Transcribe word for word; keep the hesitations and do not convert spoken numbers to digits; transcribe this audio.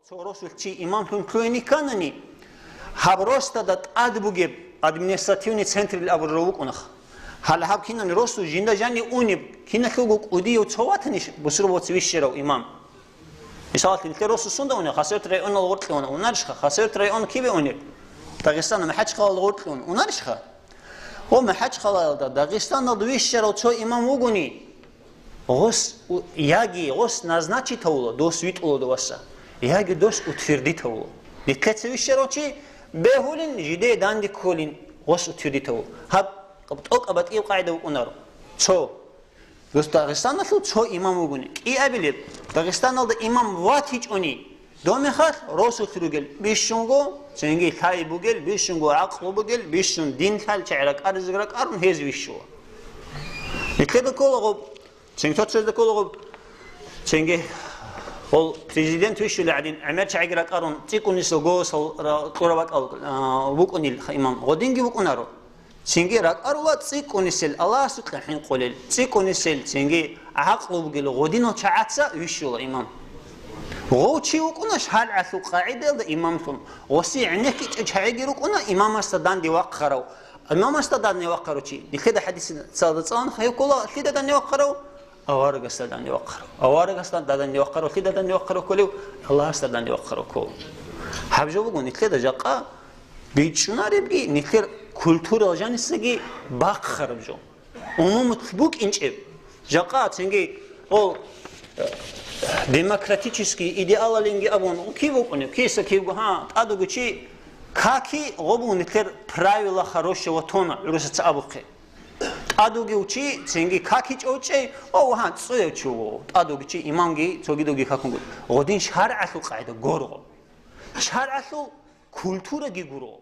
Цо росулъ чи имамлъун лъугьине кканани, гьаб росдада тӀад бугеб административный центрил абураб вукӀунаха. Гьале гьаб кинани росу жинда жанив унеб, киналъулго кӀудияв цо ватанищ бусурбабаца вищарав имам? Мисалалъе, нилъер росу сунда унеб? Хасавюрт районал гъоркье уна, унарищха? Хасавюрт район кибе унеб? Дагъистана МахӀачхъалал гъоркье уна, унарищха? Гъо МахӀачхъалаялда, Дагъистаналда вищарав цо имам вугони, гъос у-, яги гъос назначитавула, дос витӀула доваса, яги дос утвердитавула. Нилъеца вищарав чи бегьулин, жидее данде кколин, гъос утвердитавула. Гьаб тӀокӀаб батӀияб къагӀида букӀунаро. Цо дос Дагъистаналъул цо имам вугони, кӀиабилеб Дагъистаналда имам ватичӀони, дов мехалъ росулъ ругел бищунго, цинги лъай бугел бищунго, гӀакълу бугел бищун, дин лъал чагӀи ракӀаризе ракӀарун гьез вищула. Нилъеда ккола гъоб, цинги цо-цоясда ккола гъоб, цинги гъол президент вищулев гӀадин, гӀемер чагӀиги ракӀарун, цӀикӀкӀунисел госал ра-, кьураб бакӀал, а, вукӀунел имам гъодинги вукӀунаро. Цинги ракӀарула цӀикӀкӀунисел, Аллагьасукьа хӀинкъулел, цӀикӀкӀунисел, цинги гӀакълу бугел гъодинал чагӀаца вищула имам. Гъов чи вукӀунаш гьалгӀалъул къагӀидаялда имамлъун, гъоси гӀенеккичӀел чагӀиги рукӀуна имамасда данде вахъарав. Имамасда данде вахъарав чи, нилъеда хӀадисалда цӀаланха гьев ккола лъида данде вахъарав? Аварагасда данде вахъарав. Аварагасда данде вахъарав, лъида данде вахъарав кколев? Аллагьасда данде вахъарав ккола. Гьаб жо буго нилъеда жакъа бичӀчӀунаребги, нилъер культурал жанисаги бахъараб жо. Умумулъ букӀинчӀеб. Жакъа цинги, о, демократический идеалалинги абун, кив вукӀунев, киса кивго, гьа, тӀадуги чи, каки гъобун нилъер правила хорошего тона, гӀурусаца абухъе. ТӀадуги чи, цинги каки чӀовчӀей, о, гьа, цӀуяв чи вуго, тӀадуги чи, имамги, цогидуги какунгут. Гъодин шаргӀалъул къагӀида гургъо. ШаргӀалъул культураги гургъо.